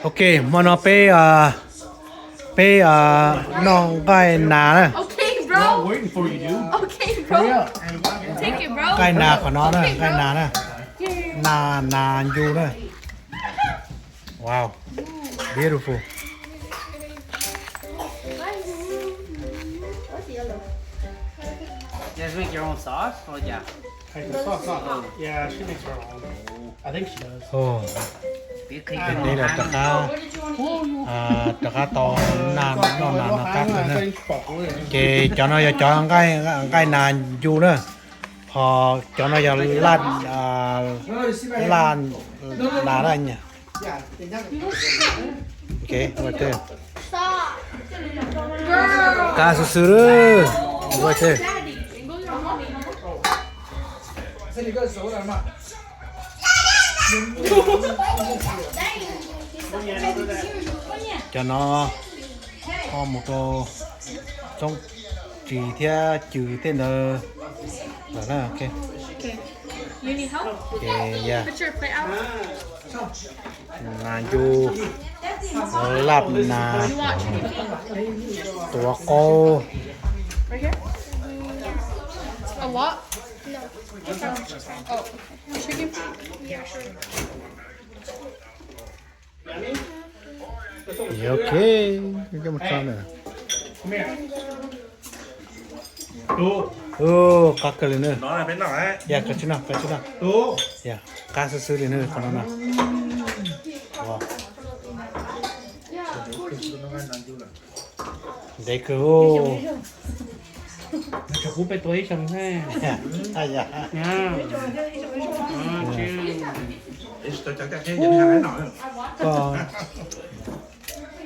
Ok, hmo no peb, peb noj nqaij nas na. Waiting for you, dude. Hurry up. Nqaij nas qhov no na, nqaij nas na. Nas, nas ncu na. Wow, beautiful. You guys make your own sauce or yeah? Like the sauce, not, yeah, she makes her own. I think she does. Ov, peb los rov qab, rov qab tau noj nas no qab kawg na. Ces cov no yog cov nqaij nas ncu na, ho cov no yog laj, laj nas na. Qab xwb xwb lawm. Cov no ho mus rau txob ris thiab cw tej ntawd lawm na. Nas ncu, laj nas, tuav qaub. Ok, coj mus tso na. Qab kawg li na. Yog koj tsis noj, koj tsis noj. Yog qab xwb xwb li na qhov no na. Ntev kawg. Tsam kuv peb tua ib xyoos thiab.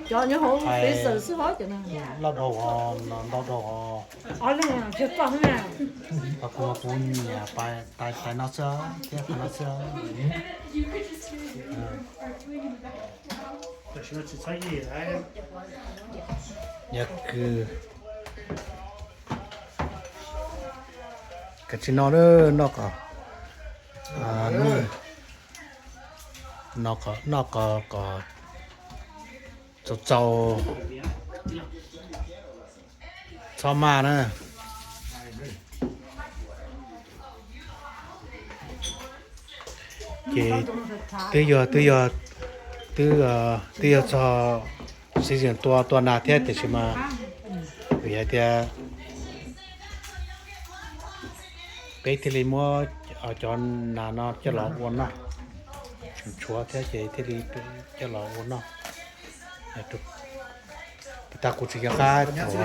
Cov nyob hauv freezer xwb hov cov no. Loj dhau, ntau dhau. Ob leeg tsis txog xwb na. Kuv, kuv nyiam tais, tais no xwb thiab qhov no xwb. Yog kws koj tsis noj, noj kom, noj kom, noj kom, kom txaus txaus, txhob maj na. Ces twb yog, twb yog, twb, twb yog txog season tua, tua nas thiab tiam sis mas vim hais tias peb thiaj li muab cov nas no coj los ua noj, tshuav thiab ces thiaj li coj los ua noj. Puas tas kuv tsis nco qab thaum,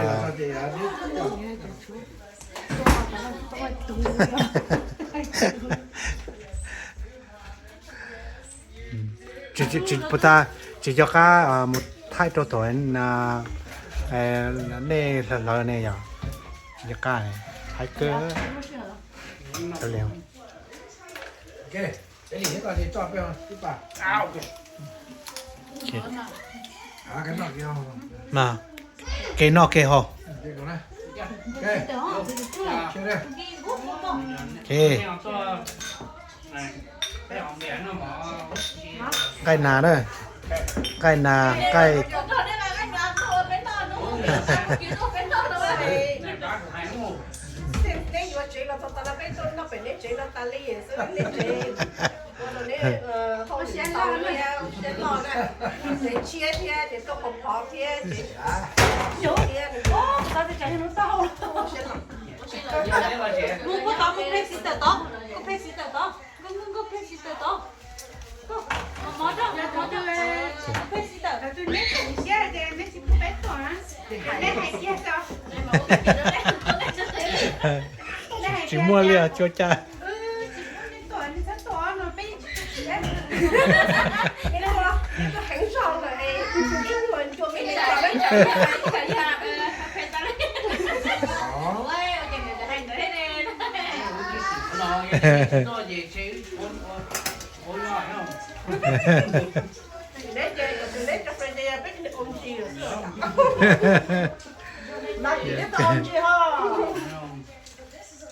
puas tas tsis nco qab mus thaij rau thaum nej hlawv hlawv ne yom. Tsis nco qab, haib kawg. Mas kev noj kev haus. Nqaij nas na, nqaij nas, nqaij. Tsis muaj li os, tsuas cas.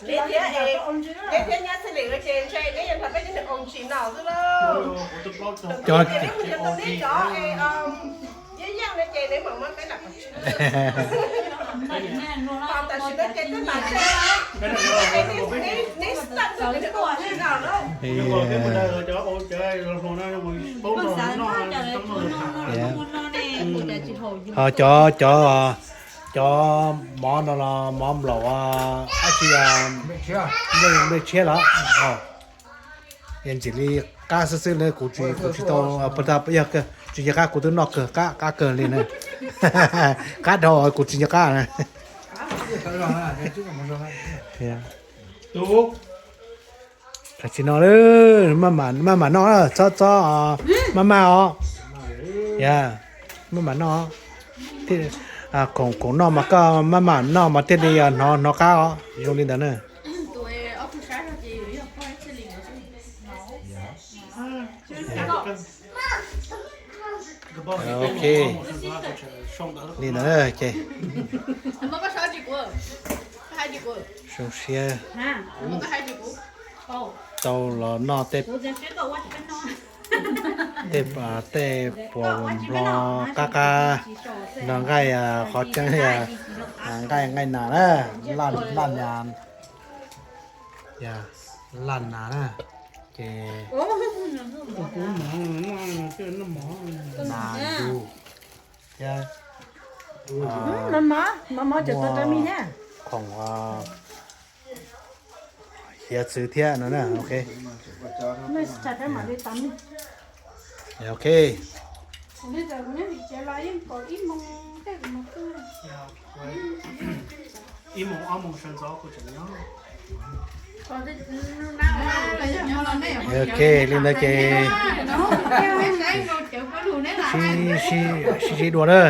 Neb thiab, neb thiab nyab Xeeb Lis ces ntshe neb yeej nrog peb cov neeg ua ntsis no xwb lauj. Cov, neb mus yog tau neb cov, yeej yeej no ces neb mam muab peb lam kom tsis. Tam sim no ces twb mam tsev, neb start cov neeg ua ntsis no lauj. Ho cov, cov, cov mov no los mov nplaum dab tsi, nplej tshiab los? Yog ntxim li qab xwb xwb na, kuv tsis, kuv tsis tau, yog tsis yog qab kuv twb noj kawg, qab, qab kawg li na. Qab dhau kuv tsis nco qab na. Tam sim no maj mam, maj mam noj, txhob, txhob maj maj os. Maj mam noj. Khoom, khoom noj mas koj maj mam noj mas thiaj li hnov, hnov qab os, zoo li ntawd na. Ok, li ntawd na, ces zoo siab tau los noj tej, tej, tej puas nplog qab qab, nrog nqaij qhov tseeb, nqaij, nqaij nas na, laj, laj nas, laj nas na, ces nas yug thiab muaj khoom hiav txwv thiab no na. Ok, ok. Ok, li ntawd ces sib, sib, sib dua na.